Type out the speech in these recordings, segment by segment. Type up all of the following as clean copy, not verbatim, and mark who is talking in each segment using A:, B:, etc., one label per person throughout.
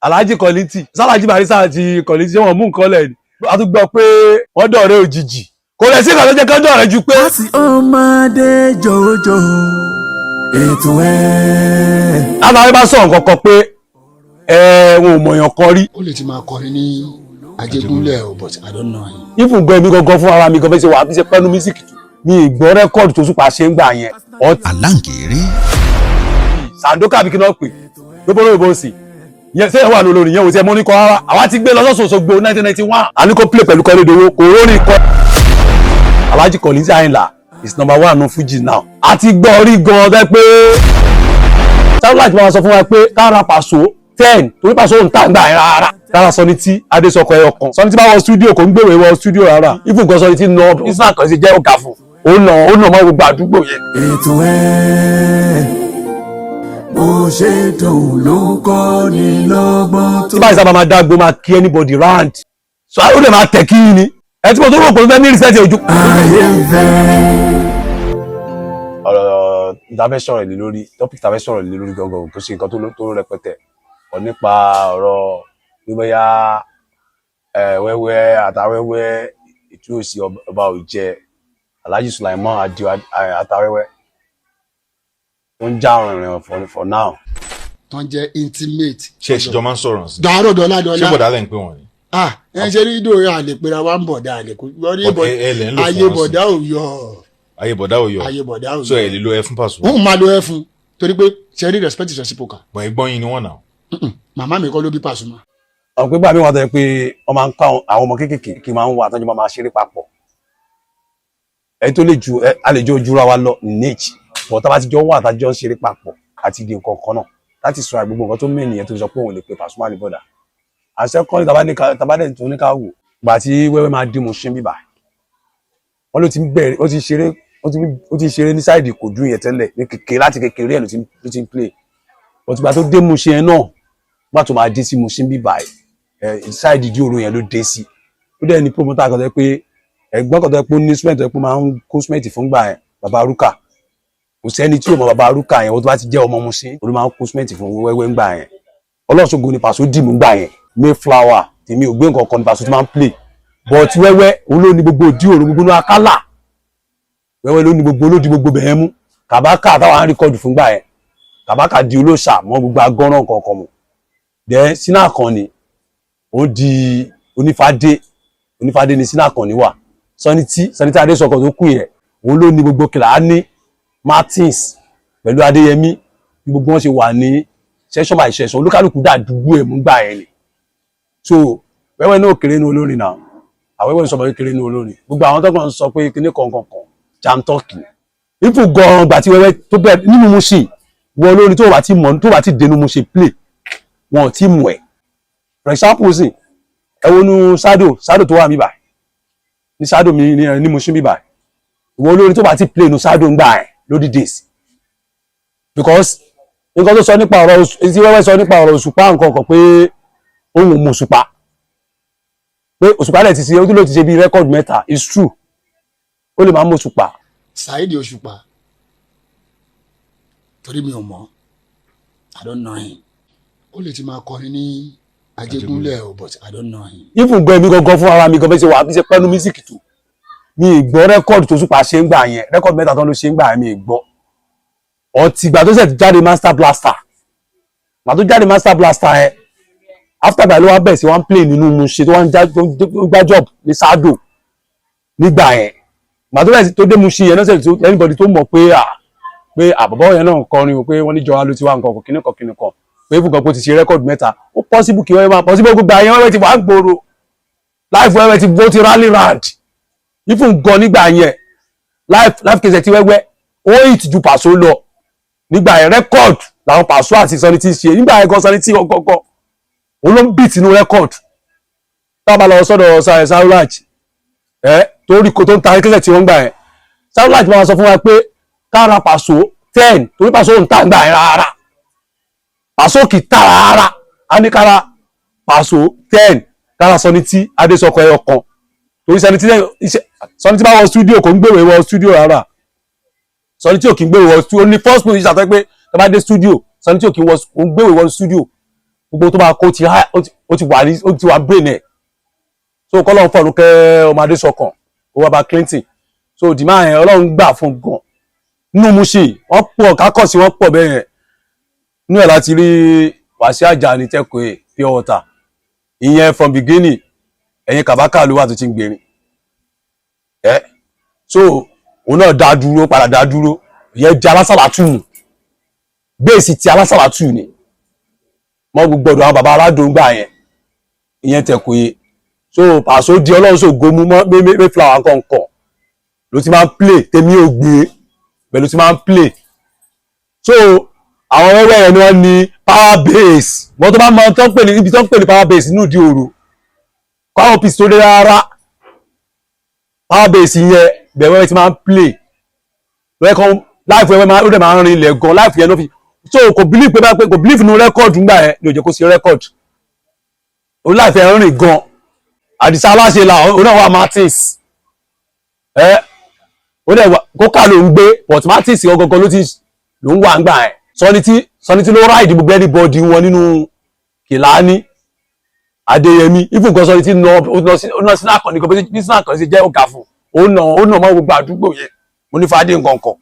A: Alhaji Kollington, Alhaji Barrister àti Kollington, ṣé wọ́n mú nǹkan lẹ̀ ni? A tún gbọ́ pé wọ́n dọ̀rẹ́ òjijì. Kò lè sí ìkànnì tó jẹ́ kán dọ̀rẹ́ ju pé.
B: Láti ọmọdé jòjò ètò ẹ̀.
A: Látàrí bá sọ̀rọ̀ kankan pé ẹ wọn ò mọ̀yàn kan rí.
C: Ó lè ti máa kọrin ní Ajégúnlẹ̀ o, but I don't know him.
A: Even gan, èmi gangan fún ara mi gan, fẹ́ ṣe wà bí ṣe pẹ́nu music tó, mi ì gbọ́ record tó Òṣùpá ṣe ń gbà yẹn. Ọtí
D: Aláǹgẹ̀rẹ̀.
A: Sàǹdókà bí kí náà pè gbogbo olóyìnbó sì yẹn sẹ́yìn wà lórí yẹn, ò tí ẹ mọ́ ní kọ́ rárá. Àwa ti gbé lọ sọ́sọ̀ Òṣogbo 1991. A ní kó play pẹ̀lú Kọ́lédowó, kò rórí kọ́. Alhaji Kollington Ayinla is number one no Fuji now. A ti gbọ́ orí gan-an tẹ́ pé satellite máa sọ fún wa pé kára Pàṣọ 10, torí Pàṣọ òun tà ń gbà yẹn rárá. Kára Sọni tí Adésọkọ ẹyọ kan, Sọni tí bá wọ studio, kò ń gbèrò wọ studio rárá. Even gan, Sọni tí nà isaac kan ṣe jẹ́ ọ̀gá fún, ó nà mọ́ gbogbo àdúgbò yẹn.
B: Ètò ẹ̀ bó ṣe dùn ló ń kọ́ ni lọ́gbọ́n tó.
A: Tí báyìí sábà máa dágbó, máa kí anybody round, so ó lè máa tẹ̀ kí ni ẹ tí mo tó rò pé ó fẹ́ ní research ojú.
B: Ayé ń fẹ́.
A: Ọ̀rọ̀ ìtafẹ́ sọ̀rọ̀ lé lórí, topic ìtafẹ́ sọ̀rọ̀ lé lórí gangan, kò sí nǹkan tó rẹpẹtẹ ọ̀ nípa ọ̀rọ̀ gbígbóyà wẹ́wẹ́ àtàwẹ́wẹ́ ìtúòsì ọba òjẹ Alhaji Sulaiman Adio àtàwẹ́wẹ́ tó ń já ọ̀rìn for now.
C: Tán jẹ́ intimate.
E: Ṣé ìṣèjọ máa ń sọ̀rọ̀ sí?
C: Dàárọ̀ dọ́là dọ́là.
E: Ṣé bọ̀dá lẹ́ ń pè wọ́n ni?
C: Ah, ẹ ṣe rí dòwe, àlè pera wa ń bọ̀dá àlè kò wọ́n rí.
E: But ẹ lẹ̀ ń lò fún
C: ayé
E: wọn sí.
C: Bọ̀dá ò yọ.
E: Ayé bọ̀dá ò yọ.
C: Ayé bọ̀dá ò yọ.
E: So ẹ lè lo ẹ fún Pasuma?
C: Òun máa lo ẹ fún, torí pé ṣe rí, respect is reciprocal.
E: Bọ̀ ẹ̀gbọ́n yín ni wọ́n náà.
C: Màmá mi kọ́ ló bí Pasuma.
A: Àwọn pé gbà mí wà tó yẹ pé wọ́n máa ń kọ́ àwọn ọmọ kéékèèké kí máa ń wà tọ́jú, máa ṣeré papọ̀. Ẹ tó lè ju ẹ a lè jọ jura wa lọ ní age, but tá a bá ti jọ wà, tá a jọ ń ṣeré papọ̀ àti di nǹkan kan náà láti sọ gbogbo nǹkan tó mẹ́rin yẹn tó sọ pé òun lè pe Pasuma ní bọ́dà. Àṣẹ kọ́ni tàbá dẹ̀ tó ní ká wò gbà tí wẹ́wẹ́ máa dín Mushin bíbà, wọ́n ló ti ń bẹ̀rẹ̀, ó ti ṣeré, ó ti ṣeré ní side Ìkòjú yẹn tẹ́lẹ̀ ní kékeré. Láti kékeré ẹ̀ ló ti ń play, but ìgbà tó dé Mushin yẹn náà, gbà tó máa dé sí Mushin bíbà ẹ̀, side ìdí òru yẹn ló dé sí. Ó dẹ̀ ní promoter kan tó yẹ pé ẹ̀gbọ́n kan tó yẹ pé ó ní cement, tó yẹ pé ó máa ń kó cement fún gbà yẹn, bàbá Arúkà. Kò sẹ́ni tí ò mọ bàbá Arúkà yẹn. Wọ́n tó bá ti jẹ́ ọmọ Mushin, ó ló máa ń kó cement fún wẹ́wẹ́ ńgbà yẹn. Ọlọ́ṣogo ni Pàṣọ dìmú gbà yẹn. Mayflower tèmi ò gbé nǹkan kan ní Pàṣọ tó máa ń play, but wẹ́wẹ́ òun ló ní gbogbo òdí òru, gbogbo ní akálà. Wẹ́wẹ́ ló ní gbogbo, ló di gbogbo bẹ̀yẹn mú. Kàbákà táwọn á record fún gbà yẹn, kàbákà di olóòṣà mọ́ gbogbo agọ́ràn kankan mọ́. Then Sínú Àkànní, ó di onífádé. Onífádé ni Sínú Àkànní wà. Sọnití Adésọkọ tó kù yẹn, òun ló ní gbogbo Kìláàní Martins pẹ̀lú Adéyẹmí. Bí gbogbo wọn ṣe wà ní section by section, olúkálùkù dàdúgbò ẹ̀ mú gbà yẹn ni. So wẹ́wẹ́ náà kéré ní olórin náà. Àwẹ́wẹ́ ń sọ pé kéré ní olórin. Gbogbo àwọn tó kàn ń sọ pé kíní kankan kan jam talk ipò gan. Gbà tí wẹ́wẹ́ tó bẹ̀rẹ̀ nínú Mushin, wọ olórin tó bá ti mọ̀, tó bá ti dénú Mushin play, wọn ò tí mọ̀ ẹ́. For example sí, ẹ wo nu sado sado tó wà mí báyìí, ní sado mi ní Mushin bí báyìí, ìwọ olórin tó bá ti play nu sado ń gbà ẹ lórí days, because nǹkan tó sọ nípa ọ̀rọ̀ tí wẹ́wẹ́ sọ nípa ọ̀rọ̀ Òṣùpá, nǹkan kan pé òun ò mọ̀ Òṣùpá, pé Òṣùpá rẹ̀ ti ṣe, ó ló ti ṣe bíi record mẹ́ta. It's true, ó lè máa mọ̀ Òṣùpá.
C: Saheed Òṣùpá, torí mi ò mọ̀, I don't know him. Ó lè ti máa kọrin ní Ajégúnlẹ̀ o, but I don't know him.
A: Even gan, èmi gangan fún ara mi gan, fẹ́ ṣe wà bí ṣe pẹ́nu music tó, mi ì gbọ́ record tó Òṣùpá ṣe ń gbà yẹn. Record mẹ́ta tán ló ṣe ń gbà yẹn, mi ì gbọ́. Ọtí ìgbà tó ṣẹ̀ ti jáde Master Blaster, ìgbà tó jáde Master Blaster yẹn, after that ló wá bẹ̀rẹ̀ sí wá ń play nínú Mushin, tó wá ń já, tó ń gbá job ní Sado nígbà yẹn. Ìgbà tó bẹ̀rẹ̀ sí tó dé Mushin yẹn náà ṣe tó anybody tó mọ̀ pé à pé àbọ̀bọ̀ yẹn náà kọrin o, pé wọ́n ní jọra ló ti wá nǹkan kan kíní kan kíní kan, pé fún kan pé ó ti ṣe record mẹ́ta. Ó possible kí wọ́n máa possible. Gbogbo àyẹn wọ́n ti wà ń gbòòrò life, wẹ́wẹ́ ti bó ti rally round. Even gan nígbà yẹn, life kẹsẹ̀ tí wẹ́wẹ́ ó hit ju Pàṣọ lọ nígbà yẹn. Record làwọn Pàṣọ àti Sunny ti ṣe nígbà yẹn gan. Sunny tí gọ́gọ́ òun ló ń beat inú record. Tá a bá lọ sọ́dọ̀ Sarulaj ẹ tó rí ko tó ń ta kẹsẹ̀ tí wọ́n gbà yẹn, Sarulaj máa sọ fún wa pé kára Pàṣọ 10, torí Pàṣọ ò ń tà gbà yẹn rárá. Pàṣọ kì í tà rárá. A ní kára Pàṣọ 10, kára Sunny tí Adésọkọ ẹyọ kan, torí Sunny tí bá wọ studio, kò ń gbèrò wọ studio rárá. Sunny tí ò kì í gbèrò wọ studio ní first position àtọ́ pé tó bá dé studio, Sunny tí ò kì í wọ, kò ń gbèrò wọ studio. Gbogbo tó bá kó ti há, ó ti wà ní, ó ti wà brain ẹ̀. So kọ́lọ́run fọ̀run kẹ́ ọmọ Adésọkàn, ó wá bá Clinton. So dìmá yẹn, Ọlọ́run gbà fún gan nínú Mushin. Wọ́n pọ̀ kákọ̀sí, wọ́n pọ̀ bẹ́ẹ̀ yẹn. Nínú ẹ̀ láti rí Wàsíù Àjàní tẹ́kọ̀ọ́ pure water. Ìyẹn from beginning, ẹ̀yìn kàbákà ló wà tó ti ń gbèrín ẹ́. So òun náà dá dúró, padà dá dúró. Ìyẹn di alásàlátù, bẹ́ẹ̀sì ti alásàlátù ni mọ́ gbogbo ọ̀dọ̀ àwọn baba aládùn gbà yẹn. Ìyẹn tẹ̀kọ̀ọ́. So Pàṣọ di Ọlọ́run ṣògo mú mọ́ Mayflower nǹkan ló ti máa ń play, tèmi ò gbé bẹ́ẹ̀ ló ti máa ń play. So àwọn wẹ́wẹ́ yẹn ni wọ́n ní power base. Wọ́n tó bá mọ tó ń pè ní ibi tó ń pè ní power base nínú ìdí òru, káwọn pc tó dé rárá. Power base yẹn, bẹ́ẹ̀ wẹ́wẹ́ ti máa ń play lọ́yẹ́ kan. Life wẹ́wẹ́ máa ó dẹ̀ máa ń rin ilẹ̀ gan. Life yẹn ló fi so kò believe pé bá pé kò believe nínú record ńgbà yẹn ní ó jẹ́ kó ṣe record. Ó life yẹn rìn gan. Àdìsá aláṣẹ là, ó náà wà Martins ẹ, ó dẹ̀ wà kókà ló ń gbé, but Martins gangan ló ti ló ń wà ńgbà yẹn. Sọni tí ló ride gbogbo anybody wọn nínú Kìláání Adéyẹmí. Even gan sọni tí nà ó nà sínú àkànní gan, bí sínú àkànní ṣe jẹ́ ọ̀gá fún, ó nà mọ́ gbogbo àdúgbò yẹn. Mo ní fàdé nǹkan kan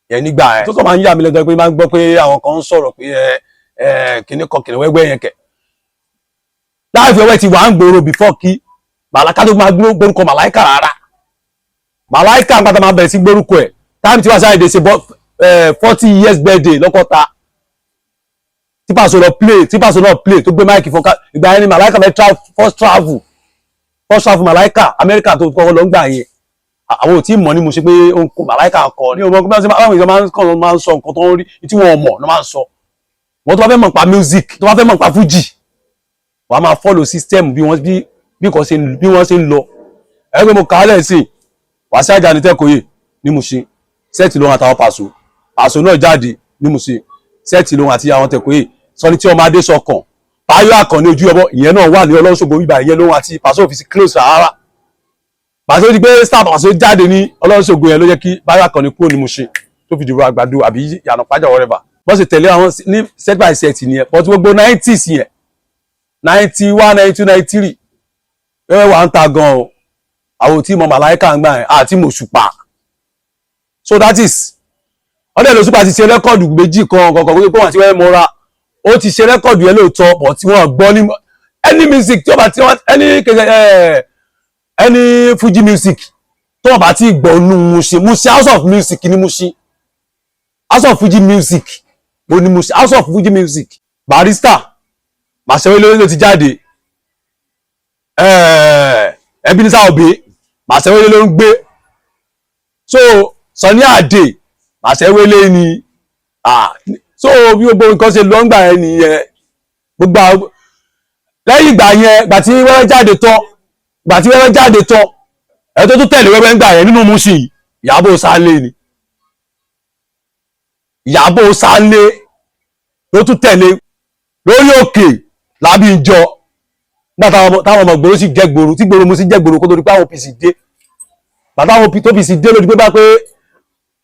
A: yẹn nígbà yẹn tó kàn máa ń yà mí lẹ́jọ́ pé máa ń gbọ́ pé àwọn kan ń sọ̀rọ̀ pé ẹ ẹ kìnnì kan kìnnì wẹ́gbẹ́ yẹn kẹ̀. Láìpẹ́ wẹ́ ti wà ń gbòòrò before kí màláka tó máa gbórúkọ màláìkà rárá. Màláìkà nígbà tá máa bẹ̀rẹ̀ sí gbórúkọ ẹ̀, time tí wàá sáré ṣe 40 years birthday lọ́kọ́ta, tí Pàṣọ lọ play, tí Pàṣọ náà play, tó gbé mic fún ká. Ìgbà yẹn ni màláìkà fẹ́ first travel màláìkà Amẹ́ríkà tó kọ́kọ́ lọ ń gbà yẹn. Àwọn ò tí ì mọ̀ ní mo ṣe pé ó ń kó màláìkà kọ ní ọmọ bí wọ́n ṣe máa ń kọ́ máa ń sọ nǹkan tó ń rí tí wọ́n mọ̀ ló máa ń sọ. Wọ́n tó bá fẹ́ mọ̀ pa music, tó bá fẹ́ mọ̀ pa fújì, wàá máa follow system bí wọ́n bí bí nǹkan ṣe bí wọ́n ṣe ń lọ. Ẹ pé mo kà á lẹ̀ sí Wàsíù Àjàní Tẹ́kọ̀ọ́yè ní Mushin, set lóhun àtàwọn Pàṣọ. Pàṣọ náà jáde ní Mushin, set lóhun àti àwọn Tẹ́kọ̀ọ́yè. Sọni tí ọmọ adé sọkàn Báyọ̀ Àkànní ojú ọbọ, ìyẹn náà wà ní Ọlọ́ṣogbo bíbá. Ìyẹn lóhun àti Pàṣọ òfìsí close rárá. Pàṣọ di pé star Pàṣọ jáde ní Ọlọ́ṣogbo yẹn ló jẹ́ kí Báyọ̀ Àkànní kúrò ní Mushin, tó fi dìbò àgbàdo àbí yànnà pàjá, whatever. Bọ́n sì tẹ̀lé àwọn ní set by set nìyẹn. But gbogbo 90s yẹn, 91, 92, 93, wẹ́wẹ́ wà ń ta gan o. Àwọn ò tí mọ màláìka ń gbà yẹn àti mòṣùpá. So that is ọdẹ lòṣùpá ti ṣe record méjì kan kọ̀ọ̀kan pé wọ́n ti wẹ́ mọ́ra. Ó ti ṣe record yẹn lóòótọ́, but tí wọ́n gbọ́ ní any music tí wọ́n bá ti any any Fuji music tí wọ́n bá ti gbọ́ nú Mushin. Mushin house of music ní Mushin, house of Fuji music mo ní Mushin, house of Fuji music. Barrister Màṣẹ́wélé ló ti jáde. Ebenezer Obey, Màṣẹ́wélé ló ń gbé. So Sunny Adé, Màṣẹ́wélé ni. So bí gbogbo nǹkan ṣe lọ ń gbà yẹn nìyẹn. Gbogbo àwọn lẹ́yìn ìgbà yẹn, ìgbà tí wẹ́wẹ́ jáde tán, ìgbà tí wẹ́wẹ́ jáde tán, ẹ tó tún tẹ̀lé wẹ́wẹ́ ń gbà yẹn nínú Mushin, Ìyábọ̀ Sálé ni. Ìyábọ̀ Sálé ló tún tẹ̀lé lórí òkè lábí ìjọ nígbà táwọn ọmọ gbòòrò sì jẹ́ gbòòrò, tí gbòòrò Mushin jẹ́ gbòòrò, kó tó di pé àwọn OPC dé. Bàtà àwọn tó OPC dé lórí pé bá pé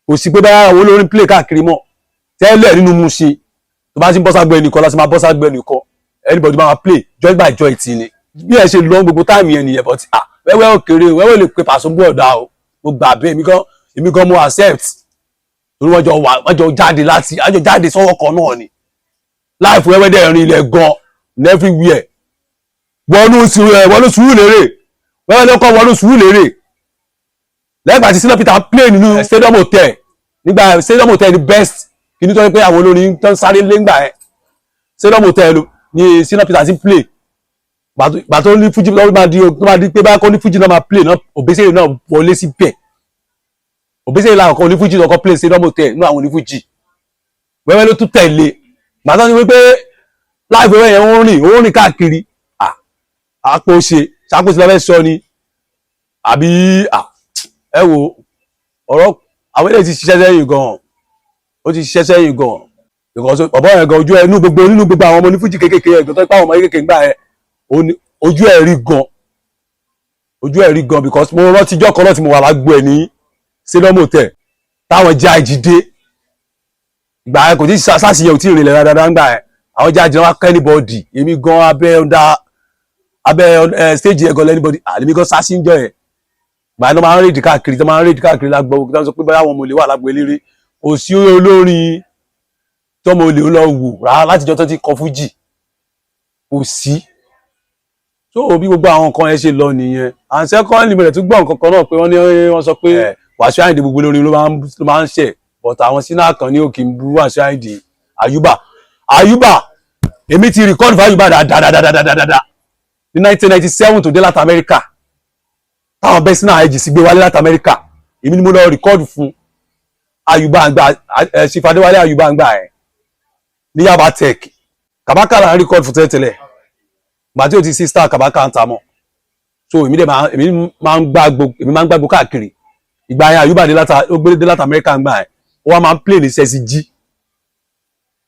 A: kò sí pé bá àwọn olórin play káàkiri mọ́. Tẹ́lẹ̀ nínú Mushin, tó bá ti ń bọ́ ságbó ẹnìkan láti máa bọ́ ságbó ẹnìkan, anybody máa play joint by joint ni. Bí ẹ ṣe lọ gbogbo time yẹn nìyẹn. But ah, wẹ́wẹ́ òkèrè, wẹ́wẹ́ lè pe Pàṣọ bọ̀dá o. Mo gbà bẹ́ẹ̀. Èmi gan mo accept, torí wọ́n jọ wà, wọ́n jọ jáde láti wọ́n jọ jáde sọ́wọ́ kan náà ni. Life wẹ́wẹ́ dẹ̀ rin ilẹ̀ gan everywhere. Wọnú sùúrù ẹ, wọnú sùúrù lérè, wẹ́wẹ́ ló kọ́ wọnú sùúrù lérè. Lẹ́gbàá tí Shina Peter play nínú Stadium Hotel nígbà, Stadium Hotel ni best kí ní tó yẹ pé àwọn olórin tó ń sáré lé ńgbà yẹn. Stadium Hotel ni Shina Peter ti play. Gbà tó ní fújì lọ́wọ́ máa di tó máa di pé báyà kó ní fújì náà máa play náà, Obesere náà wọlé sí bẹ́ẹ̀. Obesere làwọn kan onífújì lọ́kọ́ play Stadium Hotel nínú àwọn onífújì. Wẹ́wẹ́ ló tún tẹ̀lé. Gbàtọ́ ni wípé láìpẹ́ wẹ́wẹ́ yẹn ó ń rìn káàkiri. Àpò ṣe ṣàkóso lọ́fẹ́ sọ ni àbí ẹ wo ọ̀rọ̀ àwọn eléyìí ti ṣiṣẹ́ sẹ́yìn gan. Ó ti ṣiṣẹ́ sẹ́yìn gan because ọ̀bọ̀ yẹn gan ojú ẹ nínú gbogbo àwọn ọmọ onífújì kéékèèké yẹn tó pa àwọn ọmọ kéékèèké ńgbà yẹn, ojú ẹ rí gan, ojú ẹ rí gan, because mo rántí ijọ́ kan náà tí mo wà lágbo ẹ ní Stadium Hotel táwọn jẹ́ àìjídé. Ìgbà yẹn kò tí sásìyẹ ò tí ì rìnlẹ̀ dáadáa ńgbà yẹn. Àwọn jáde wọn kọ́ anybody. Èmi gan abẹ́ ọ̀dà abẹ́ ẹ stage yẹn gan anybody àlèmi gan sásíńjọ yẹn. Gbà yẹn tó máa ń rèdí káàkiri, tó máa ń rèdí káàkiri lágbo, tó ń sọ pé báyà àwọn ọmọ olè wà lágbo eléré. Kò sí olórin tọmọ olè ń lọ wò rárá látijọ́ tó ti kọ fújì, kò sí. So bí gbogbo àwọn nǹkan yẹn ṣe lọ nìyẹn. And secondly, mo rẹ̀ tún gbọ́ nǹkan kan náà pé wọ́n ní wọ́n sọ pé Wàsíù Àyìndé, gbogbo olórin ló máa ń ṣẹ̀, but àwọn sínú àkàn ní òkè ń bú Wàsíù Àyìndé. Àyùbá, Àyùbá, èmi ti record fún Àyùbá dáadáa ní 1997 tó dé láti Amẹ́ríkà, táwọn bẹ́ẹ̀ sínú àìjì sí gbé wálé láti Amẹ́ríkà. Èmi ni mo lọ record fún Àyùbá àgbà ẹ̀ Sífàdéwálé Àyùbá àgbà ẹ̀ ní Yaba Tech. Kàbákà là ń record fún tẹ́lẹ̀tẹ́lẹ̀, gbà tí o ti sí star Kàbákà ń ta mọ́. So èmi dẹ̀ máa èmi máa ń gbàgbó, èmi máa ń gbàgbó káàkiri. Ìgbà yẹn Àyùbá dé láta, ó gbé dé láti Amẹ́ríkà ń gbà ẹ̀, ó wá máa ń play ní Sẹ́sì Jí.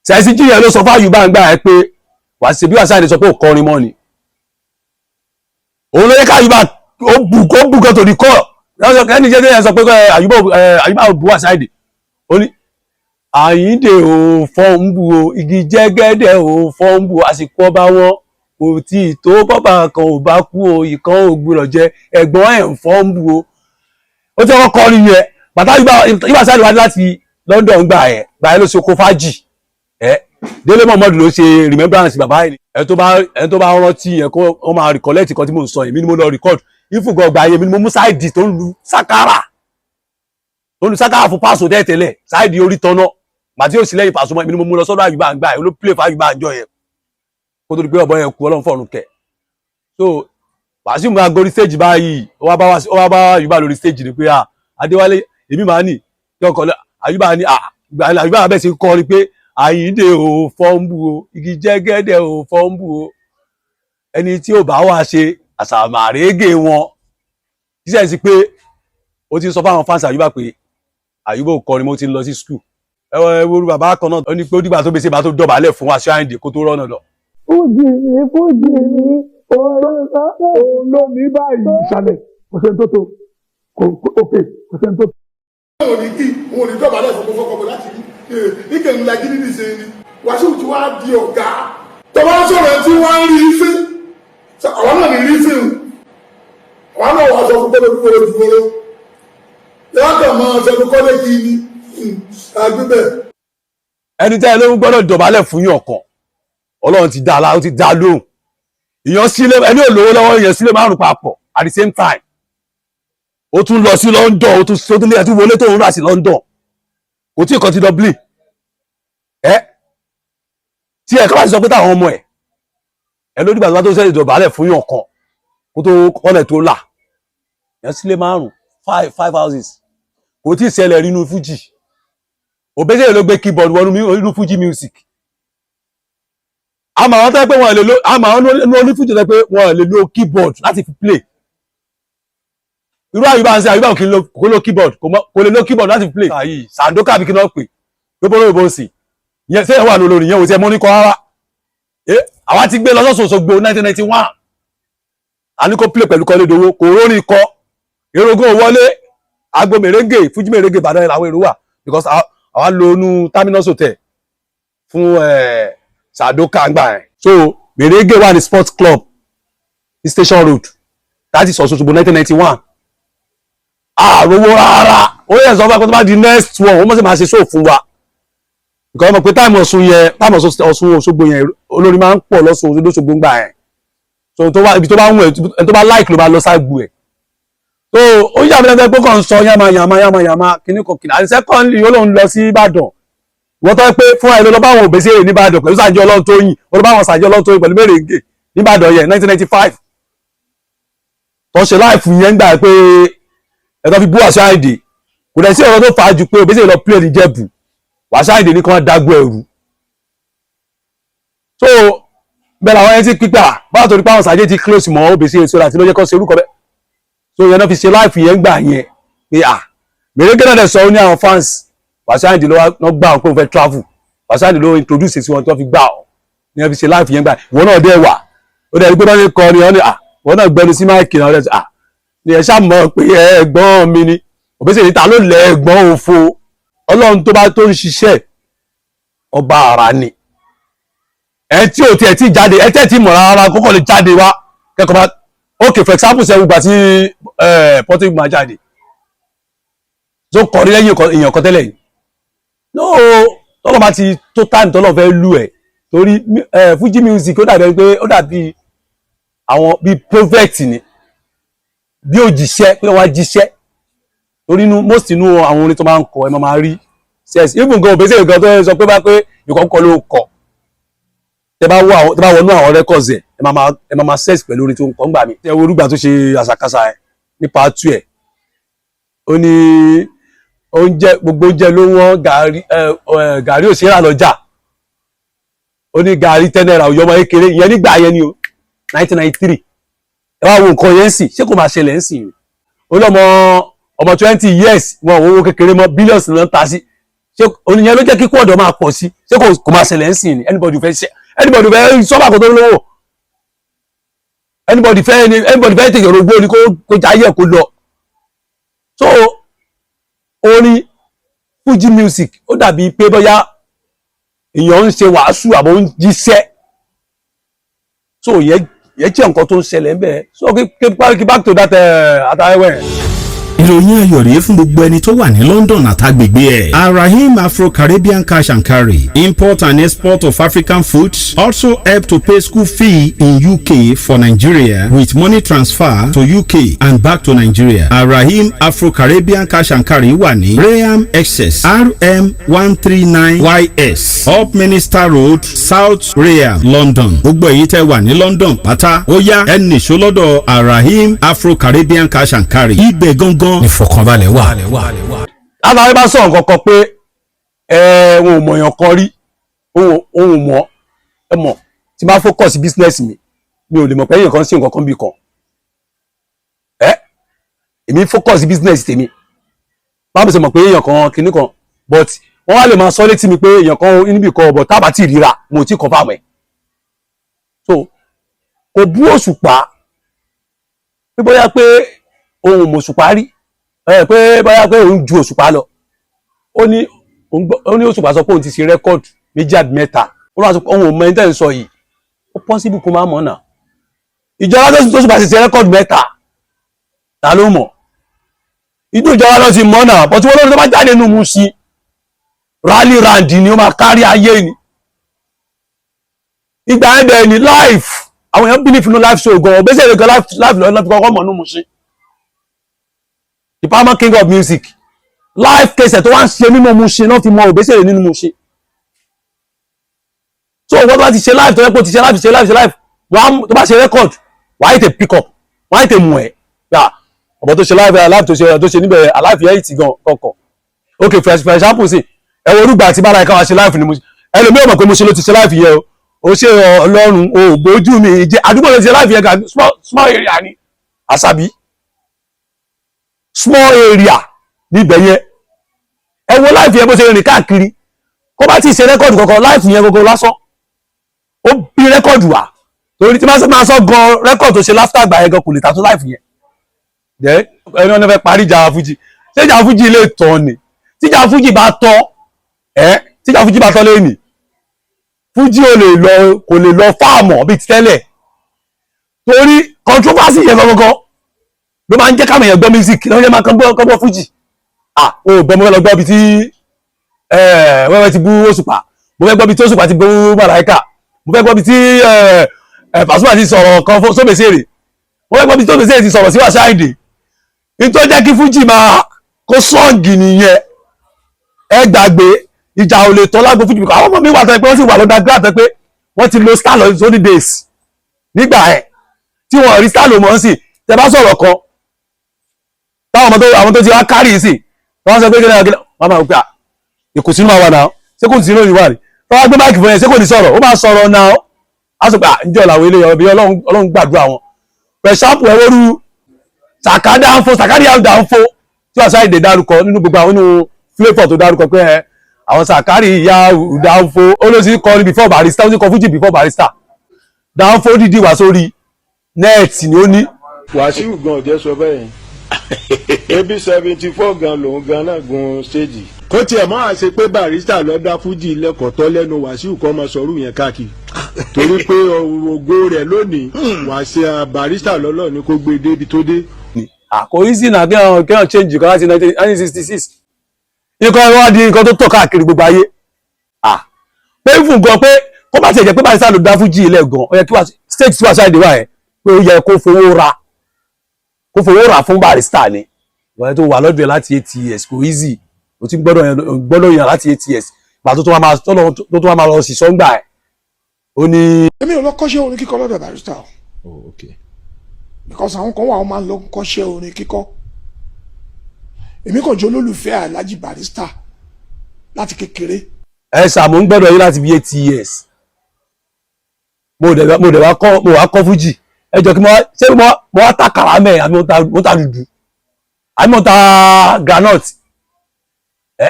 A: Sẹ́sì Jí yẹn ló sọ fún Àyùbá ń gbà ẹ̀ pé wàá ṣe bí wàá sáà ní sọ pé ò kọrin mọ́ ni. Òun ló yẹ ká Àyùbá ó bù kan tó ní kọ́ ẹni jẹ́ yẹn sọ pé Àyùbá, Àyùbá ò bú Wàsíù Àyìndé. Ó ní Àyìndé ò fọ́ ń bu o, igi jẹ́gẹ́dẹ́ ò fọ́ ń bu, àsìkò ọba wọn kò tí ì tó, bọ́bà kan ò bá kú o, ìkan ò gbúdọ̀ jẹ ẹ̀gbọ́n ẹ̀ ń fọ́ ń bu o. Ó ti kọ́kọ́ kọrin yẹn bàtà Àyùbá sáà wá láti London gbà ẹ̀ gbà ẹ̀ ló ṣe kó fájì ẹ̀. Délé Momodu ló ṣe remembrance bàbá yìí. Ẹ tó bá rántí yẹn, kó ó máa recollect kan tí mò ń sọ. Èmi ni mo lọ record ìfúgọ̀ ọgbà yẹn. Èmi ni mo mú sáìdì tó ń lu sákàrà, tó ń lu sákàrà fún Pàṣọ tẹ́tẹ́lẹ̀, sáìdì orí tọ́nà màtí yóò sì lẹ́yìn Pàṣọ mọ́. Èmi ni mo mú lọ sọ́dọ̀ Àyùbá àgbà ẹ̀ ló play fún Àyùbá àjọ yẹn kó tó di pé ọ̀bọ yẹn kú. Ọlọ́run fọ̀run kẹ̀. So Wàsíù máa gorí stage báyìí, ó wá bá Àyùbá lórí stage ni pé, "À, Adéwálé, èmi máa nì kí ọkọ̀ Àyùbá ní." À, Àyùbá bẹ́ẹ̀ sì ń kọ́ ni pé Àyíndé ò fọ́nbù o, igi jẹ́gẹ́dẹ́ ò fọ́nbù o, ẹni tí ò bá wá ṣe àṣàmàrégè wọn. Ṣíṣẹ́ sí pé ó ti ń sọ fáwọn fans Àyùbá pé Àyùbá ò kọrin mo ti ń lọ sí school. Ẹ wo bàbá kan náà, ó ní pé ó dìgbà tó bẹ́sẹ̀ bá tó dọ̀bálẹ̀ fún Wàsíù Àyìndé kó tó rọ́nà lọ.
D: Fújì mi, fújì mi,
F: Òun ló ní báyìí ìsàlẹ̀, kò sẹ́ni tó tó òkè, kò sẹ́ni tó tó.
C: Òun ní kí òun ní dọ̀bálẹ̀ fún kókó kọ́ láti rí ike ńlá gidi ní ṣe ni Wàsíù tí wàá di ọ̀gá tọ́ba ń sọ̀rọ̀ tí wọ́n ń rí sí àwọn náà ní rí sí o. Àwọn náà wàá sọ fún kóló kóló ju kóló yàtọ̀ mọ́ ṣẹnu kọ́lé kí ni àgbébẹ̀.
A: Ẹni tẹ́ ẹ ló ń gbọ́dọ̀ dọ̀bálẹ̀ fún yàn kan, Ọlọ́run ti dá a, ó ti dá a lóhùn. Ìyàn sílé ẹni ò lówó lọ́wọ́, ìyàn sílé márùn papọ̀ at the same time, ó tún lọ sí London, ó tún lé ẹtún wọlé tó ń rà sí London, kò tí ì kan ti Dublin ẹ tí ẹ káwá ti sọ pé táwọn ọmọ ẹ ẹ ló dìgbà tó bá tó sẹ́yìn dọ̀bálẹ̀ fún yàn kan kó tó kọ́lẹ̀ tó là. Ìyàn sílé márùn, five five houses, kò tí ì ṣẹlẹ̀ rí inú fújì. Òbẹ́sẹ̀ ló gbé keyboard wọnú inú fújì music. Àmọ́ àwọn tó yẹ pé wọ́n lè lo, àmọ́ àwọn ní onífújì tó yẹ pé wọ́n lè lo keyboard láti fi play. Irú Àyùbá ń ṣe, Àyùbá kì í lo, kò lo keyboard, kò lè lo keyboard láti fi play. Ayi Sàǹdókà àbí kí náà pè ló bọ́ lóyìnbó sí ìyẹn ṣé ẹ wà lórí ìyẹn ò tí ẹ mọ́ ní kọ́ rárá. Àwa ti gbé lọ sọ́sọ̀ Òṣogbo 1991, a ní kó play pẹ̀lú Kọ́lédowó, kò rórin kọ, èrògùn wọlé. Agbo mèrèǹgè, fújì mèrèǹgè Ìbàdàn yẹn làwọn èrò wà, because àwa lo inú Terminus Hotel fún Sàdókà ńgbà yẹn. So mèrèǹgè wà ní sports club ní Station Road láti sọ Òṣogbo 1991. Àròwó rárá, ó yẹ sọ fún akọ́tọ́ bá di next one, wọ́n mọ̀ sí máa ṣe show fún wa, because ọmọ pé time Ọ̀ṣun yẹn, time Ọ̀ṣun Òṣogbo yẹn, olórin máa ń pọ̀ lọ́sùn lóṣogbo ńgbà yẹn. So tó bá ibi tó bá ń wẹ̀, ẹni tó bá like ló máa lọ ságbo ẹ̀. So ó yà mí lẹ́nu pé kàn ń sọ yàmà yàmà yàmà yàmà kíní kan kìnìún. And secondly, ó lóun lọ sí Ìbàdàn. Wọ́n tọ́ pé fúnra ẹ̀ ló lọ bá àwọn Òbésèré nìbàdàn pẹ̀lú Sànjẹ́ Ọlọ́runtóyìn, ó lọ bá àwọn Sànjẹ́ Ọlọ́runtóyìn pẹ̀lú mèrèǹgè nìbàdàn yẹn 1995 tó ṣe live yẹn gbà pé ẹ̀tọ́ fi bú Wàsíù Àyìndé. Kò dẹ̀ sí ọ̀rọ̀ tó fà á ju pé Òbésèré lọ play ní Jẹ̀bù, Wàsíù Àyìndé ní kí wọ́n dágbó ẹrù. So bẹ́ẹ̀ làwọn ẹni tí pípà báwo torí pé àwọn Sànjẹ́ ti close mọ́ Òbésèré sódà tí ló jẹ́ kó ṣe orúkọ bẹ́ẹ̀. So yẹn náà fi ṣe live yẹn gbà yẹn pé à mèrèǹgè náà dẹ̀ sọ, ó ní àwọn fans Wàsíù Àyìndé ló wá gbà wọn pé òun fẹ́ travel. Wàsíù Àyìndé ló introduce sí wọn tó fi gbà ọ́ ní wọ́n fi ṣe live yẹn gbà. Ìwọ náà dẹ̀ wà, ó dẹ̀ rí pé bá ṣe kọ ni wọ́n ní à wọ́n náà gbẹnu sí mic náà rẹ̀ à ní ẹ ṣáà mọ̀ pé ẹ̀gbọ́n mi ni Òbésèré ta ló lẹ̀ ẹ̀gbọ́n òfo. Ọlọ́run tó bá tó ń ṣiṣẹ́ ọba àrà ni. Ẹ tí ò tiẹ̀ tí jáde, ẹ tẹ́ tí mọ̀ rárá, kókò lè jáde wá kẹ́kọ̀ọ́ bá. Ok, for example, ṣe gbà tí Portable máa jáde tó kọrí lẹ́yìn èèyàn kan tẹ́lẹ̀ yìí, no, tọ́lọ́ bá ti tó time tọ́lọ́ fẹ́ lù ẹ̀, torí Fuji music, ó dàbí ẹni pé ó dàbí àwọn bíi prophet ni, bí òjíṣẹ́ pé wọ́n á jíṣẹ́, torí inú most inú àwọn orin tó máa ń kọ, ẹ máa rí sense. Even gan Obesere gan tó sọ pé bá pé ìkọ̀kọ̀ ló kọ, tẹ bá wọnú àwọn records ẹ, ẹ máa sense pẹ̀lú orin tó ń kọ ńgbà mi. Ẹ wo orúgbà tó ṣe àṣàkáṣà ẹ nípa tú ẹ, ó ní oúnjẹ, gbogbo oúnjẹ ló wọ́n, gàrí ẹ ẹ gàrí ò ṣe é rà lọ́jà. Ó ní gàrí 10 naira òyọmọ kékeré ìyẹn nígbà yẹn ni o, 1993. Ẹ wá wo nǹkan yẹn ń sìn, ṣé kò máa ṣẹlẹ̀ ń sìn? Ó lọ́mọ ọmọ 20 years, wọn ò owó kékeré mọ́, billions ló ń ta sí. Ṣé oníyẹn ló jẹ́ kíkú ọ̀dọ́ máa pọ̀ sí? Ṣé kò máa ṣẹlẹ̀ ń sìn ni? Anybody fẹ́ ṣe, anybody fẹ́ sọ́bà kó tó lówó, anybody fẹ́ ni, anybody fẹ́ tètè rògbò ni, kó jáyé kó lọ. So orin Fuji music, ó dàbí pé bóyá èèyàn ń ṣe wàásù àbò ń jíṣẹ́. So yẹn jẹ́ nǹkan tó ń ṣẹlẹ̀ ń bẹ̀. So kí back to that àtàwẹ̀.
G: Ìròyìn ayọ̀ rèé fún gbogbo ẹni tó wà ní London àtàgbègbè ẹ̀. Arahim Afro-Caribbean Cash and Carry, import and export of African foods, also help to pay school fee in UK for Nigeria with money transfer to UK and back to Nigeria. Arahim Afro-Caribbean Cash and Carry wà ní Rainham, Essex, RM139 YS, Upminster Road, South Rainham, London. Gbogbo èyí tẹ́ wà ní London pátá, ó yá, ẹ nìṣó lọ́dọ̀ Arahim Afro-Caribbean Cash and Carry. Ibẹ̀ gangan ìfọ̀kànbalẹ̀ wà.
A: Látàrí bá sọ̀rọ̀ kankan pé ẹ wọn ò mọ̀yàn kan rí, òun ò mọ̀. Ẹ mọ̀ tí bá focus business mi, mi ò lè mọ̀ pé èèyàn kan sí nǹkan kan bí kan. Ẹ èmi focus business tèmi, báwo ṣe mọ̀ pé èèyàn kan kinní kan? But wọ́n wá lè máa sọ létí mi pé èèyàn kan níbì kan, but tábà tí ríra, mo ò tí confirm ẹ̀. So kò bú Òṣùpá pé bóyá pé òun mọ̀ Òṣùpá rí ẹ, pé bóyá pé òun ju Òṣùpá lọ. Ó ní Òṣùpá sọ pé òun ti ṣe record méjì àbí mẹ́ta, ó lọ́wọ́ sọ pé òun ò mọ ẹni tẹ́ ń sọ yìí. Ó possible kó má mọ̀ náà. Ìjọba tó Òṣùpá ti ṣe record mẹ́ta, ta ló mọ̀? Inú ìjọba lọ ti mọ̀ náà, but wọ́n lórí tó bá jáde nínú Mushin, rally round ni, ó máa kárí ayé ni. Ìgbà ẹ̀ bẹ́ẹ̀ ni live, àwọn èèyàn believe nínú live show gan. Obesere gan, live lọ́nà fi kọ́kọ́ mọ̀ nínú Mushin, the Palmer king of music. Live kẹsẹ̀ tó wá ń ṣe nínú Mushin náà fi mọ Obesere nínú Mushin. So wọ́n tó bá ti ṣe live, tó yẹ kó ti ṣe live, ṣe live, ṣe live, wọ́n tó bá ṣe record, wọ́n á tètè pick up, wọ́n á tètè mú ẹ̀ gbà ọ̀bọ̀ tó ṣe live, live tó ṣe níbẹ̀, live yẹn ti gan kọ̀ọ̀kan. Ok, for example, sí ẹ wo orúgbà tí bára ẹ̀ka wá ṣe live ni mo, ẹlòmíì ò mọ̀ pé mo ṣe ló ti ṣe live yẹn o. Ó ṣe Ọlọ́run o, gbójú mi jẹ àdúgbò ló ti ṣe live yẹn gan. Small small area ni Àṣàbí, small area níbẹ̀ yẹn. Ẹ wo live yẹn bó ṣe rìn káàkiri. Kó bá ti ṣe record kankan, live yẹn gbogbo lásán ó bí record wá, torí tí máa sọ gan, record tó ṣe láfítà àgbà yẹn gan kò lè ta tó live yẹn. Jẹ́ ẹni wọn fẹ́ parí ìjà fújì, ṣé ìjà fújì lè tán ni? Tíjà fújì bá tọ́ ẹ, tíjà fújì bá tọ́ lẹ́nì, fújì ò lè lọ, kò lè lọ fáàmọ̀ bíi ti tẹ́lẹ̀, torí controversy yẹn gangan ló máa ń jẹ́ káwọn èèyàn gbọ́ music, ló ń jẹ́ máa kán gbọ́ fújì. Ah, o gbọ́, mo fẹ́ lọ gbọ́ bíi tí wẹ́wẹ́ ti bú Òṣùpá, mo fẹ́ gbọ́ bíi tí Òṣùpá ti bú Màláíkà, mo fẹ́ gbọ́ bíi tí Pasuma ti sọ̀rọ̀ kan fún Sóbèsèrè, mo fẹ́ gbọ́ bíi tí Sóbèsèrè ti sọ̀rọ̀ sí Wasiu Ayinde. Nítorí jẹ́ kí fújì máa kó sọ́ọ̀gì nìyẹn. Ẹ gbàgbé, ìjà ò lè tọ́ lágbo fújì, because àwọn ọmọ mi wà tó ẹ pé wọ́n sì wà lọ́dà gbé àtẹ pé wọ́n ti lo star lọ sóní days nígbà ẹ̀ tí wọ́n rí star lò mọ́ sí. Tẹ bá sọ̀rọ̀ kan táwọn ọmọ tó, àwọn tó ti wá kárì sí, wọ́n sọ pé kí ni wọ́n máa gbà ìkùnsínú máa wà náà. Ṣé kò sí lóyún wà ní tọ́wọ́ gbé mic fún yẹn, ṣé kò ní sọ̀rọ̀? Ó máa sọ̀rọ̀ náà. Á sọ pé ǹjọ́ làwọn eléyìí ọ̀bí Ọlọ́run gbàdúrà wọn. For example, ẹ wọ́rú Sàkádà ń fo, Sàkádà ń fo tí wàá sáyé dárúkọ nínú gbogbo àwọn, nínú flavour tó dárúkọ pé ẹ àwọn Sàkárì ìyá Dánfó, ó ló sì kọ ní before Barrister, ó sì kọ fújì before Barrister. Dánfó dídì wá sórí net ni ó ní.
H: Wàsíù gan ọ̀jẹ̀ sọ bẹ́ẹ̀ yẹn, ebi 74 gan lòun gan náà gun stage. Kó tiẹ̀ máa ṣe pé Barrister ló dá fújì lẹ́kọ̀ọ́ tọ́ lẹ́nu Wàsíù kọ́ máa sọ̀rọ̀ yẹn káàkiri, torí pé ògo rẹ̀ lónìí, Wàsíù Barrister lọ́lọ́ ni kó gbé débi tó dé.
A: Kò easy na kéèyàn change kan láti 1966, nǹkan ẹ̀rọ wá di nǹkan tó tọ̀ káàkiri gbogbo ayé. Pé fún gan pé kó bá tiẹ̀ jẹ́ pé Barrister ló dá fújì ilẹ̀ gan, ó yẹ kí wá stage tí Wàsíù Àyìndé wà yẹn, pé ó yẹ kó fowó ra fún Barrister ni. Ìwà tó wà lọ́dọ̀ ẹ̀ láti 8 years, kò easy. O ti gbọ́dọ̀ yàn láti 8 years, gbà tó tó wá máa lọ sí sọ́ngbà ẹ̀, ó ní.
C: Èmi ò lọ kọ́ṣẹ́ orin kíkọ lọ́dọ̀ Barrister o.
E: Oh, okay.
C: Because àwọn kan wà, wọ́n máa ń lọ kọ́ṣẹ́ orin kíkọ. Èmi kàn jẹ́ olólùfẹ́ Alhaji Barrister láti kékeré.
A: Ẹ sàmú ń gbọ́dọ̀ yín láti bí 8 years, mo dẹ̀ wá kọ́, mo wá kọ́ fújì. Ẹ jọ, kí mo wá ṣé mo wá ta caramel, àbí mo ta dùdù, àbí mo ta groundnut? Ẹ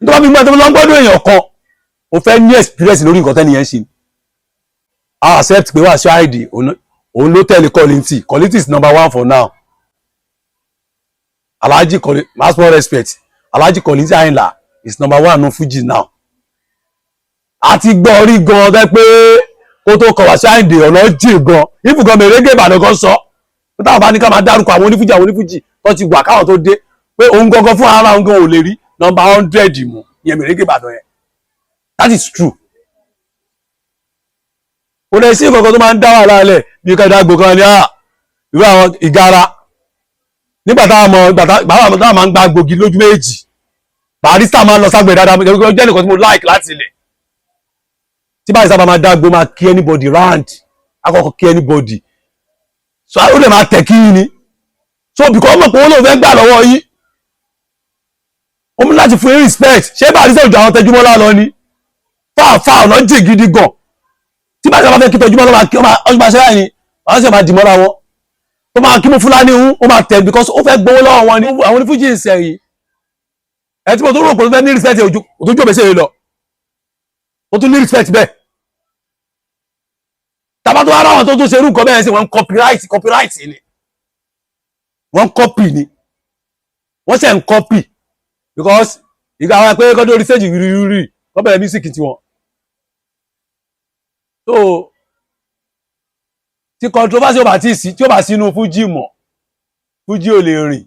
A: nítorí bí mo ti lọ gbọ́dọ̀ èèyàn kan, o fẹ́ ní experience lórí nǹkan tẹ́ni yẹn ń ṣe. I accept pé Wasiu Ayinde òun ló tẹ̀lé Kollington. Kollington is number one for now. Alhaji Kollington, maximum respect, Alhaji Kollington Ayinla is number one no Fuji now. Àti gbọ́ rí gan ọdẹ pé kó tó kọ Wasiu Ayinde, ọ̀nà jìn gan. Ibùgàn mèrègè Ìbàdàn gan sọ pé táwọn bá ní ká máa dárúkọ àwọn onífújì, àwọn onífújì tó ti wà káwọn tó dé, pé òun gangan fún ara òun gan ò lè rí number 100 mú ìyẹn mèrègè Ìbàdàn yẹn. That is true. Kò lè sí nǹkan tó máa ń dá wàhálà lẹ̀ bí kẹ́dá gbò kan ní à irú àwọn ìgara nígbà táwọn ọmọ ìgbà táwọn máa ń gba gbòógì lójú méjì. Barrister máa ń lọ ságbè dáadáa, jẹ́ nìkan tí mo like láti ilẹ̀. Tí Barrister bá máa dágbó, máa kí anybody round, akọ́kọ́ kí anybody, so ó lè máa tẹ̀ kí yín ni. So because mọ̀ pé owó lòun fẹ́ gbà lọ́wọ́ yín, ó mú láti fún yín respect. Ṣé Barrister òjò àwọn Tẹjúmọ́lá lọ ni? Fáàfáà ọ̀nà jìn gidi gan. Tí Barrister bá fẹ́ kí Tẹjúmọ́lá, máa kí ọmọ máa ṣe láì ní wọ́n sì máa dì mọ́ra wọn, tó máa kí mú fúlàní ń ó máa tẹ̀, because ó fẹ́ gbowó lọ́wọ́ wọn ni. Àwọn onífújì ń sẹ̀yìn ẹ tí mo tó rò pé ó fẹ́ ní respect òtójú òbẹ̀sẹ̀ yìí lọ, ó tún ní respect bẹ́ẹ̀. Tàbá tó wá ráwọn tó tún ṣerú nǹkan bẹ́ẹ̀ sí, wọ́n copyright, copyright ni wọ́n, copy ni wọ́n ṣe ń copy, because ìgbà àwọn pé kọ́dọ̀ orí stage rírí wọ́n bẹ̀rẹ̀ music tiwọn. So tí controversy ò bá tí sí, tí ó bá sínú fújì mọ̀, fújì ò lè rìn.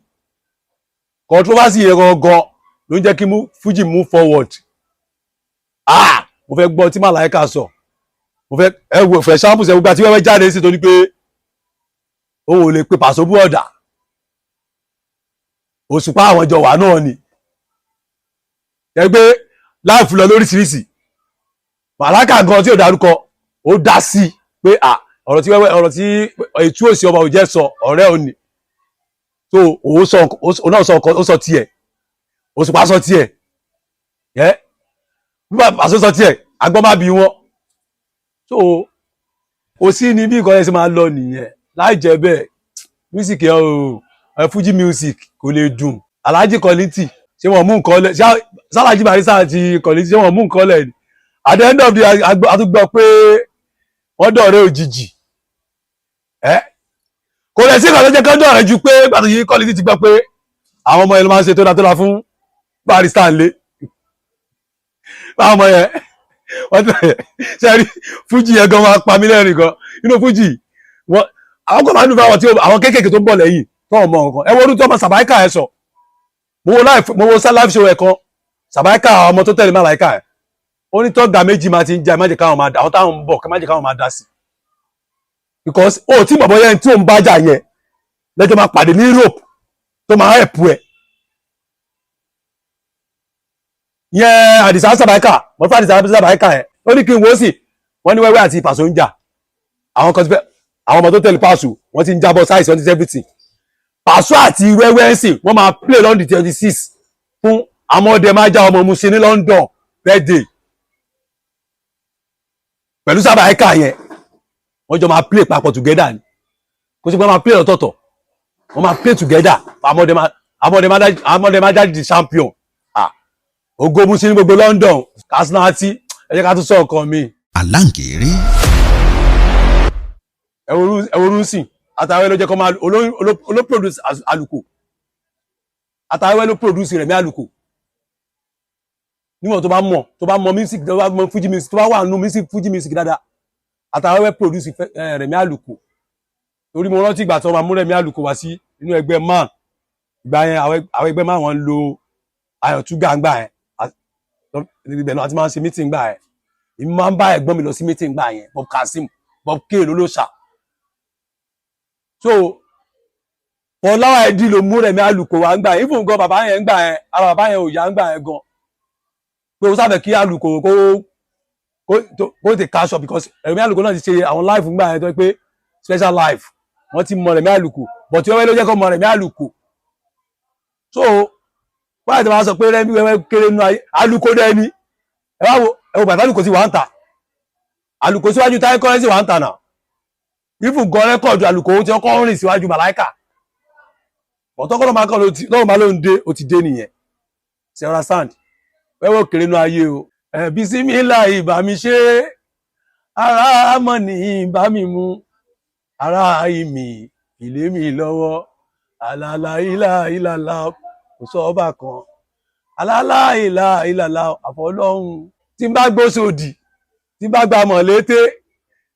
A: Controversy yẹn gangan ló ń jẹ́ kí fújì move forward. Ah, mo fẹ́ gbọ́ tí Màláíkà sọ, mo fẹ́ ẹ wò fẹ́ ṣáàpù sẹ́ gbogbo àti wẹ́wẹ́ jáde sí, torí pé òun ò lè pe Pàṣọ búọ̀dà Òṣùpá, àwọn jọ wà náà ni ẹgbẹ́ láìfù lọ lóríṣiríṣi. Màláíkà gan tí ò dárúkọ, ó dá sí pé à ọ̀rọ̀ tí wẹ́wẹ́, ọ̀rọ̀ tí ètú òsì ọba òjẹ́ sọ ọ̀rẹ́ òní, so òun sọ, òun náà sọ, ó sọ tiẹ̀, Òṣùpá sọ tiẹ̀, ẹ bí Pàṣọ sọ tiẹ̀, agbọ́n má bí wọn. So kò sí ní bí nǹkan yẹn ṣe máa lọ nìyẹn. Láì jẹ́ bẹ́ẹ̀, music yẹn o, ẹ Fuji music kò lè dùn. Alhaji Kollington, ṣé wọ́n mú nǹkan lẹ̀? Ṣé Alhaji Barrister àti Kollington, ṣé wọ́n mú nǹkan lẹ̀ ni? At the end of the day, a tún gbọ́ pé wọ́n dọ̀rẹ́ òjijì. Ẹ kò lè sí nǹkan tó jẹ́ kán dọ̀rẹ́ ju pé gbàtọ̀ yìí Kollington ti gbọ́ pé àwọn ọmọ yẹn ló máa ń ṣe tó dáa tó dáa fún Barrister ńlé. Báwọn ọmọ yẹn wọ́n tẹ̀ ṣe rí Fuji yẹn gan máa pa mí lẹ́rìn gan inú Fuji wọ́n. Àwọn kan máa ń dùn fún àwọn tí àwọn kéékèèké tó ń bọ̀ lẹ́yìn tó ń mọ nǹkan. Ẹ wo orú tó ọmọ Sàbáìkà ẹ sọ, mo wo live, mo wo sá live show ẹ kan, Sàbáìkà, ọmọ tó tẹ̀lé Màláìkà ẹ, ó ní tọ́gà méjì máa ti ń jà, má jẹ́ káwọn máa dà, àwọn táwọn ń bọ̀, má jẹ́ káwọn máa dá sí, because ó tí bọ̀bọ̀ yẹn tí ò ń bá jà yẹn lẹ́jọ́ máa pàdé ní Europe tó máa help ẹ̀ yẹn. Àdìsá Sàbáìkà, mo fẹ́ Àdìsá Sàbáìkà ẹ̀, ó ní kí n wo sí wọ́n ní wẹ́wẹ́ àti Pàṣọ ń jà. Àwọn kan ti fẹ́, àwọn ọmọ tó tẹ̀lé Pàṣọ, wọ́n ti ń jábọ̀ sáìsì, wọ́n ti everything. Pàṣọ àti wẹ́wẹ́ ń sìn, wọ́n máa play London 26 fún amọ̀dé máa já ọmọ Musin ní London birthday pẹ̀lú Sàbáìkà yẹn. Wọ́n jọ máa play papọ̀ together ni. Kó sì pé wọ́n máa play lọ́tọ̀ọ̀tọ̀, wọ́n máa play together. Amọ̀dé máa jáde di champion. Ah, ògo Musin ní gbogbo London. Kasinati, ẹ jẹ́ ká tún sọ ọkàn mi.
B: Aláǹgẹ̀rẹ̀.
A: Ẹwọ́rú sìn àtàwẹ́ ló jẹ́ kọ́ máa oló produce Àlùkò, àtàwẹ́ ló produce Rẹ̀mí Àlùkò. Níwọ̀n tó bá mọ̀, tó bá mọ̀ music, tó bá mọ̀ Fuji music, tó bá wà nù music, Fuji music dáadáa, Atawẹ́wẹ́ produce Rẹ̀mí Àlùkò. Torí mo rántí ìgbà tó máa mú Rẹ̀mí Àlùkò wá sí inú ẹgbẹ́ man. Ìgbà yẹn àwọn ẹgbẹ́ man, wọn ń lo Ayọ̀túgà ńgbà yẹn. Ibẹ̀ náà a ti máa ń ṣe meeting gbà yẹn. Èmi máa ń bá ẹ̀gbọ́n mi lọ sí meeting gbà yẹn, Bob Kazeem, Bob K lólóṣà. So Fọláwà ẹdí ló mú Rẹ̀mí Àlùkò wá ńgbà yẹn. Even gan, bàbá yẹn ńgbà yẹn, ara bàbá yẹn ò yá ńgbà yẹn gan, pé ó sábẹ̀ kí Àlùkò kó tètè cash up, because Rẹ̀mí Àlùkò náà ti ṣe àwọn live ńgbà yẹn tó yẹ pé special live. Wọ́n ti mọ Rẹ̀mí Àlùkò, but tí wọ́n ló jẹ́ kó mọ Rẹ̀mí Àlùkò. So báyìí tí wọ́n sọ pé Rẹ̀mí wẹ́wẹ́ kéré nínú ayé, Àlùkò dẹ́ ni. Ẹ wá wo, ẹ wo bàtà Àlùkò sí wà ń tà, Àlùkò síwájú Táyé Currency wà ń tà náà. Even gan, record Àlùkò ó ti ọkọ̀ rìn síwájú Màláìkà. Ọ̀tọ́ kọ́ ló máa kọ́ lọ́wọ́ máa ló ń dé, ó ti dé nìyẹn. Ṣe understand? Wẹ́wẹ́ kéré nínú ayé o. Ẹ bisimilá, ìbá mi ṣe ara mọ̀ ní ìbá mi mu ara ìmì ìlé mi lọ́wọ́. Àlàlà ìlà ìlàlà, kò sọ ọba kan àlàlà ìlà ìlàlà àfọlọ́hún. Tí n bá gbósòdì, tí n bá gba mọ̀lété,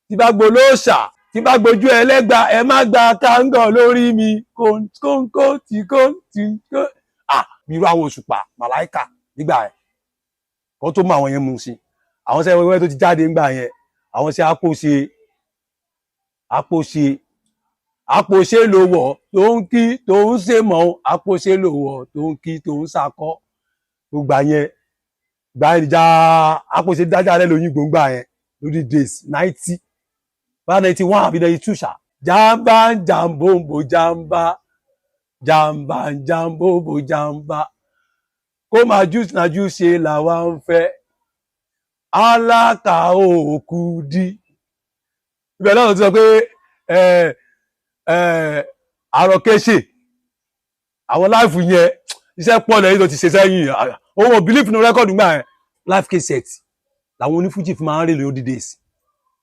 A: tí n bá gbolóòṣà, tí n bá gbójú ẹlẹ́gba, ẹ má gba kángọ̀ lórí mi. Kóńkó tí kó tí kó ah, irú àwọn Òṣùpá, Màláìkà nígbà yẹn, kó tó mọ àwọn yẹn mú sí àwọn sẹ́wọ́n wẹ́wẹ́ tó ti jáde nígbà yẹn. Àwọn sí àpòṣe àpòṣe àpòṣe ló wọ̀ tó ń kí tó ń ṣe mọ́, àpòṣe ló wọ̀ tó ń kí tó ń sakọ́. Gbogbo yẹn gbà yẹn já àpòṣe dájà rẹ lóyún gbòǹgbà yẹn lórí days 90 bá 91 àbí 92 ṣá. Jàmbá jàmbóǹbò jàmbá jàmbá jàmbóǹbò jàmbá, kó máa jù nájú ṣe làwa ń fẹ́ aláka òkú dí. Ibẹ̀ náà ló ti sọ pé ẹ ẹ àròkéṣe àwọn live yẹn, iṣẹ́ pọ̀ lẹ́yìn tó ti ṣe sẹ́yìn. Òun ò believe nínú record gbà yẹn. Live cassette làwọn onífújì fi máa ń rè lórí days.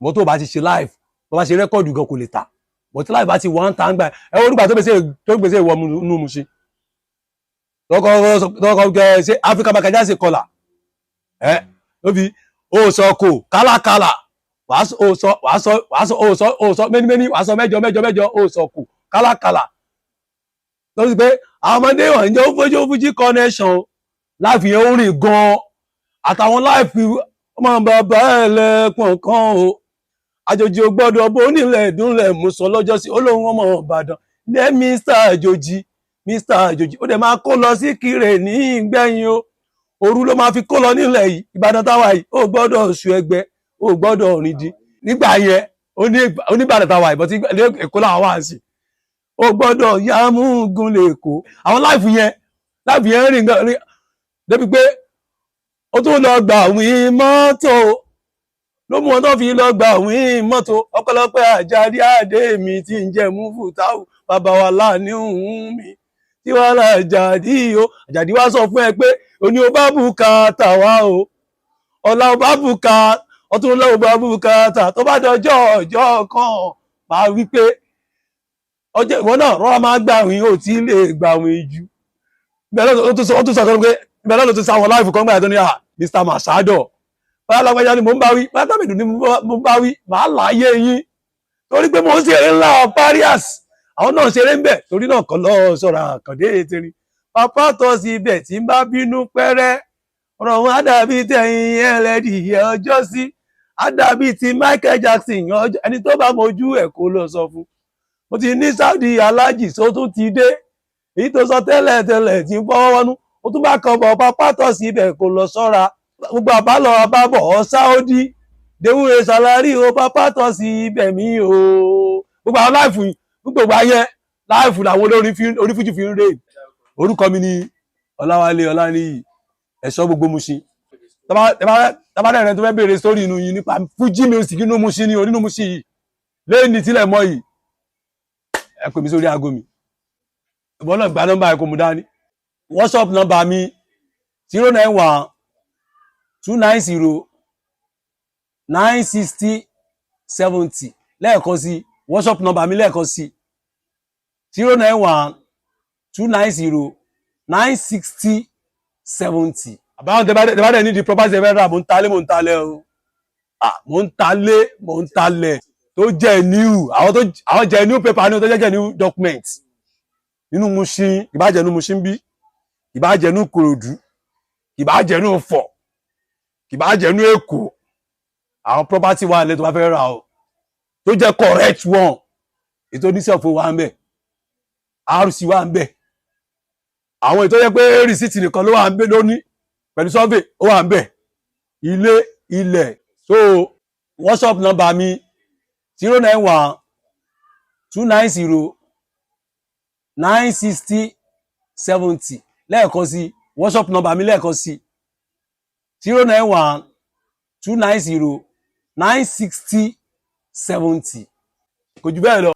A: Wọ́n tó bá ti ṣe live, tó bá ṣe record gan, kò lè tà. But tí live bá ti wọ́n ń ta ń gbà ẹ, wọ́n nígbà tó gbèsè ìwọ nínú Mushin tọkọ ṣe Africa Michael Jackson kọlà ẹ ló fi ó sọ kò kálákálà, wàá sọ, ó sọ, wàá sọ, wàá sọ, ó sọ, ó sọ méní méní, wàá sọ mẹ́jọ mẹ́jọ mẹ́jọ, ó sọ kò kálákálà lórí pé àwọn ọmọdé wọn ń jẹ́ ó fojú connection láìfi yẹn. Ó rìn gan-an àtàwọn láìfi ọmọ bàbá ẹlẹ́pọ̀n kan o. Àjòjì ò gbọ́dọ̀ bó nílẹ̀ ìdúnlẹ̀ mú sọ lọ́jọ́ sí olóhùn ọmọ Ìbàdàn lé Mr Àjòjì, Mr Àjòjì. Ó dẹ̀ máa kó lọ sí Kírè ní ìgbẹ̀yìn o. Òru ló máa fi kó lọ nílẹ̀ yìí. Ìbàdàn táwa yìí, ó gbọ́dọ̀ oṣù ẹgbẹ́, ó gbọ́dọ̀ rìn dín nígbà yẹn. Oníbàdàn táwa yìí bọ́tí Èkó làwọn wá sí, ó gbọ́dọ̀ yàmúgun lè kó àwọn live yẹn. Live yẹn rìn gan débi pé ó tún lọ gbà wín mọ́tò ló mú wọn tó fi lọ gbà wín mọ́tò. Ọpẹ́lọpẹ́ Àjàdí Àdé mi tí ń jẹ́ mú fùtáwù bàbá wa láàánú òun mi tí wàá là Àjàdí o. Àjàdí wá sọ fún ẹ pé òní ó bá bùkátà wá o, ọ̀la ó bá bùkátà, ọtún lọ́wọ́ bá bùkátà, tó bá dọjọ́ ọjọ́ kan máa wí pé ọjọ́ ìwọ náà rọra máa gbà wín, ò tí lè gbà wín jù. Bẹ́ẹ̀ ló tún sọ, ó tún sọ pé bẹ́ẹ̀ ló tún sọ àwọn live kan gbà tó ní à Mr Masado, báyà lágbájá ni mò ń bá wí, báyà tábìlì ni mo ń bá wí, màá láyé yín torí pé mò ń ṣeré ńlá Parias, àwọn náà ṣeré ń bẹ̀. Torí náà kọ́ lọ́ọ́ sọ̀rọ̀ àkàndé tẹ̀rín pápá tọ́ sí ibẹ̀ tí ń bá bínú pẹ́rẹ́, ọ̀rọ̀ wọn á dàbí tẹ̀yìn ẹlẹ́dìyẹ ọjọ́ sí, á dàbí ti Michael Jackson ọjọ́. Ẹni tó bá mojú ẹ̀ kó lọ sọ fún mo ti ní Saudi alájì tó tún ti dé, èyí tó sọ tẹ́lẹ̀ tẹ́lẹ̀ tí ń fọwọ́ wọnú, ó tún bá kan bọ̀ pápá tọ́ sí ibẹ̀ kó lọ sọ́ra. Gbogbo àbálọ àbábọ̀ ọ Saudi déwúre salary o, pápá tọ́ sí ibẹ̀ mí o. Gbogbo àwọn live yìí, gbogbo ayẹ live làwọn olórin onífújì fi ń rè. Orúkọ mi ni Ọláwálé Ọláníyì, ẹ̀ṣọ́ gbogbo Mushin. Tábàdà rẹ tó fẹ́ béèrè sórí inú yìí nípa Fuji music inú Mushin ni onínú Mushin yìí lẹ́yìn tílẹ̀ mọ́ yìí, ẹ pè mí sórí aago mi. Ìwọ náà gba nọ́mbà ẹ kó mu dání. WhatsApp nọ́mbà mi, 091 290 960 70. Lẹ́ẹ̀kan sí, WhatsApp nọ́mbà mi lẹ́ẹ̀kan sí, 091 290 960 70. Àbáwọn tẹ bá dẹ̀ nídìí property ẹ fẹ́ rà, mò ń talé, mò ń talẹ̀ o. Ah, mò ń talé, mò ń talẹ̀ tó jẹ́ new, àwọn tó àwọn jẹ́ new paper ní tó jẹ́ new document nínú Mushin, ìbájẹ́ nínú Mushin bí, ìbájẹ́ nínú Ìkòròdú, ìbájẹ́ nínú Ifọ̀, ìbájẹ́ nínú Èkó. Àwọn property wà lẹ́ tó bá fẹ́ rà o, tó jẹ́ correct one, ètò oníṣòfò wà ń bẹ̀, RC wà ń bẹ̀, àwọn ètò yẹ pé receipt nìkan ló wà ń bẹ̀ lóní pẹ̀lú survey, ó wà ń bẹ̀, ilé, ilẹ̀. So WhatsApp number mi, 091 290 960 70. Lẹ́ẹ̀kan sí, WhatsApp number mi lẹ́ẹ̀kan sí, 091 290 960 70. Kò jù bẹ́ẹ̀ lọ.